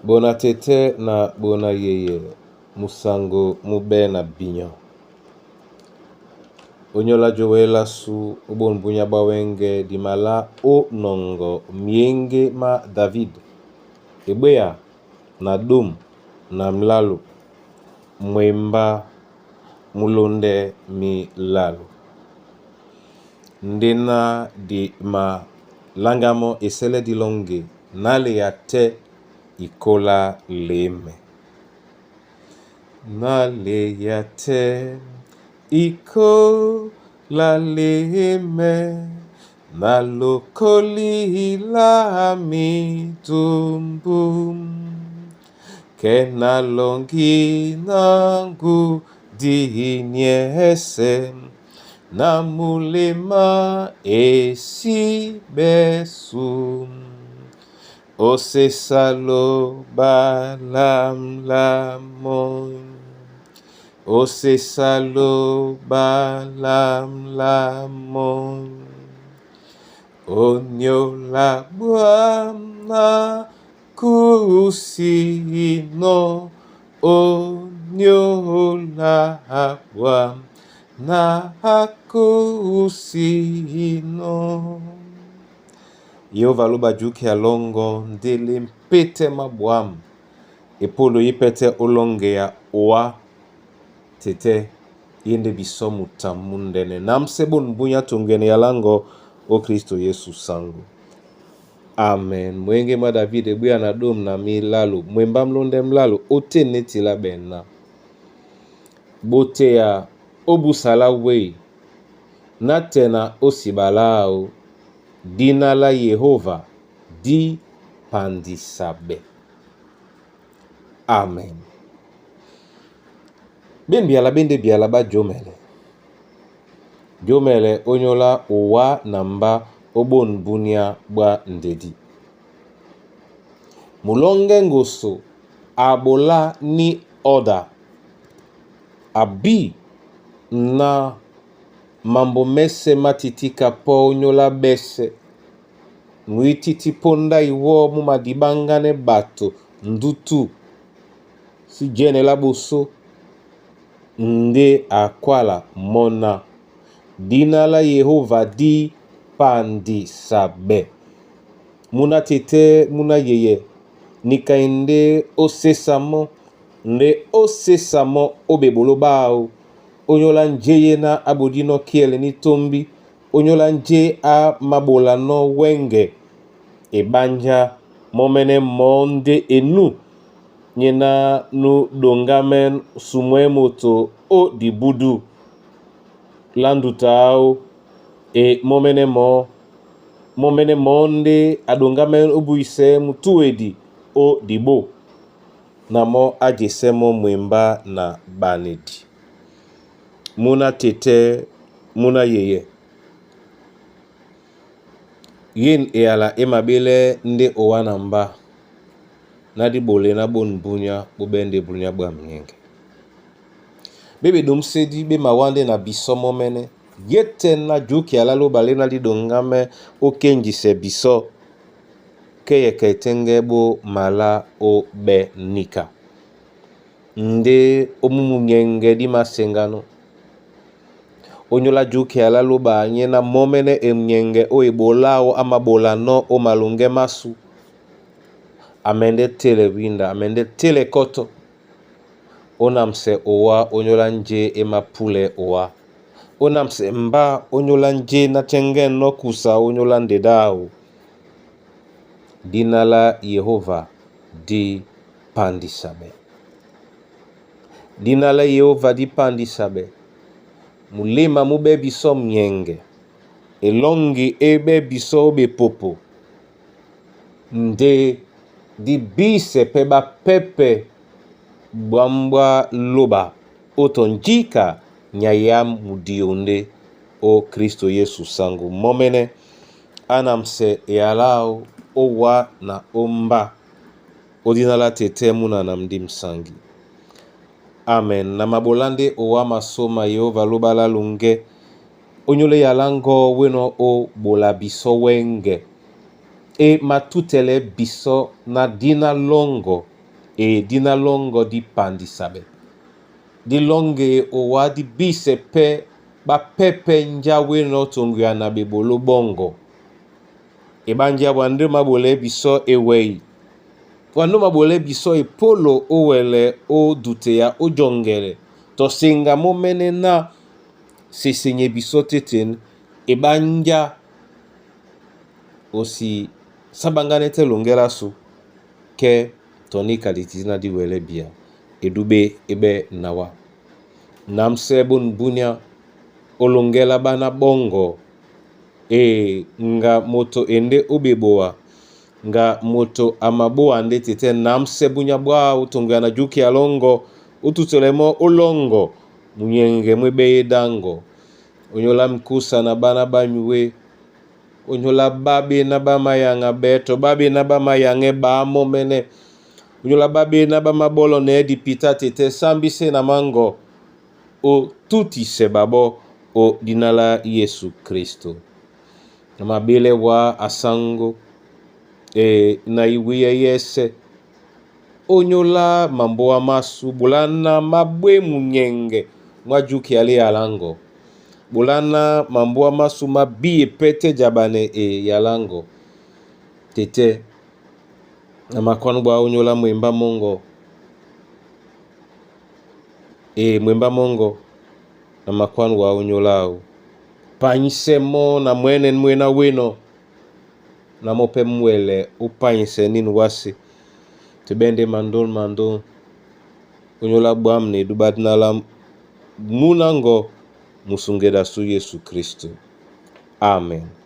Bona tete na bona yeye musango mubé na binyo. Onyola jowela su o bonbunya bwa wɛ́ŋgɛ̄ di malá ó nɔŋgɔ myéŋgé má David, ebwéya na ɗôm na mlalo, mwembá múlóndɛ́ mílalo. Ndéná di maláŋgámɔ́ esɛ́lɛ́ dílɔ́ŋge ná leya tɛ́ ikola lěmɛ. Na leya tɛ́ ikola lěmɛ na lokoli la midumbu ke na longi nangu diniese na mulema esibesu osesalo balamlamo osesalo balamlamo onyola bwana kusino onyola bwana kusino. Yehova aloba juke ya longo ndele mpete mabwam epolo ye pete olonge ya oa tete yende biso mutamu ndene namse bonbunya tongene ya lango o Kristo Yesu sango. Amen. Mwenge mwa David ebwia na dom na milalo mwemba mlonde mlalo ote neti la bena boteya obusala wei na tena osibalao dina la Yehova di pandisabe. Amen. Ben biala bende biala ba jomele. Jomele onyola owa na mba obonbunya bwa ndedi. Mulonge ngoso abola ni oda abi na mambo mese matitika po onyola bese mwititi ponda iwo mu madibangane bato ndutu si jenela boso nde akwala mona dina la Yehova di pandisabe. Muna tete muna yeye nikaende osesamo nde osesamo obebolo bao onyola njeye na abodino kiele ni tombi onyola nje a mabola no wenge ebanja momene monde enu nyena nu dongamen sumwe moto o dibudu landuta ao e momene mo momene monde adongamen obuise mutuedi o dibo na mo ajesemo mwemba na banedi. Muna tete muna yeye yen eyala emabele nde owa na mba na dibole na bonbunya bobende bunya bwa mnyenge. Bebe domsedi be mawande na biso momene yete na juki alalo bale na lidongame okenjise biso keyeke etenge bo mala o be nika. Nde omumunyenge di masengano. Onyola juki alalo ba nye na momene emnyenge o ebolao amabolano o malonge masu. Amende tele winda, amende tele koto. Onamse owa onyola nje emapule owa. Onamse mba onyola nje na tenge no kusa onyola ndedao. Dina la Yehova di pandisabe. Dina la Yehova di pandisabe. Mulema mube biso mnyenge. Elongi ebe biso bepopo. Nde di bise pe bapepe bwambwa loba otonjika nyaya mudionde o Kristo Yesu sango momene anamse eyalao owa na omba odinala tete muna na mdi msangi. Amen. Na mabolande owa masoma Yehova loba la lunge onyole yalango weno o bola biso wenge e matutele biso na dina longo E dina lɔ́ŋgɔ́ dípandisabɛ. Dí lɔ́ŋgɛ e owá dí bísɛ pɛ́ ɓá pɛ́pɛ́ njá wénɔ̄ toŋgoya na ɓeɓoló ɓɔ́ŋgɔ. E ɓánjá wa ndé ó maɓolɛɛ́ bisɔ́ ewɛi, wa ndé ó maɓolɛɛ́ bisɔ́ epólo ó wɛlɛ ó duteya ó jɔŋgɛlɛ tɔ seŋga mɔ́mɛ́nɛ́ ná sesenyɛ bisɔ́ têten e ɓánjá o si sáɓaŋgánɛ́ tɛ́ loŋgɛ́ lásu kɛ́ tɔ níka di tití ná dí wɛlɛ́ bia edúɓé é ɓɛ́ na wá. Námsɛ bôn búnyá ó loŋgɛ́ lá ɓána ɓɔ́ŋgɔ e nga moto e ndé ó ɓeboa nga moto a mabóa ndé tetɛ́ námsɛ búnyá bwáō toŋgoya na juki ya lɔ́ŋgɔ ó tutɛlɛ mɔ́ ó lɔ́ŋgɔ munyɛŋgɛ mú e ɓɛ́ édáŋgɔ. Onyóla mikusa na ɓána ɓá nyué, onyóla ɓá ɓéná ɓá mayaŋaɓɛ́ tɔ ɓá ɓéná ɓá mayaŋɛ́ ɓaámɔ́mɛ́nɛ́. Onyóla ɓá ɓéná ɓá máɓɔ́lɔnɛɛ́ dipitá tetɛ́ sámbísɛ́ na máŋgɔ ó tútisɛ ɓaɓɔ́ ó dína lá Yésu Kristo. Na maɓélɛ́ wá asáŋgó e na iwíyɛ́ yɛ́sɛ̄ onyóla mambóa másu ɓoláná má ɓwé munyɛŋgɛ mwá júkia lá eyaláŋgɔ. Ɓoláná mambóa másu má bíe pɛ́ tɛ́ jaɓanɛ e yaláŋgɔ tetɛ́ na makwán ɓwá ónyólá mwembá mɔ́ŋgɔ e mwembá mɔ́ŋgɔ na makwán wá ónyólá áō. Panyísɛ́ mɔ́ na mwɛ̌nɛ́n mwéná wénɔ̄ na mɔ́ pɛ́ mú wɛlɛ ó pányisɛ nín wásē te ɓɛ́ ndé mandón mandón ónyólá ɓwǎm̀ na edú ɓá dína lá múnáŋgɔ musuŋged a sú Yésu Kristo. Amen.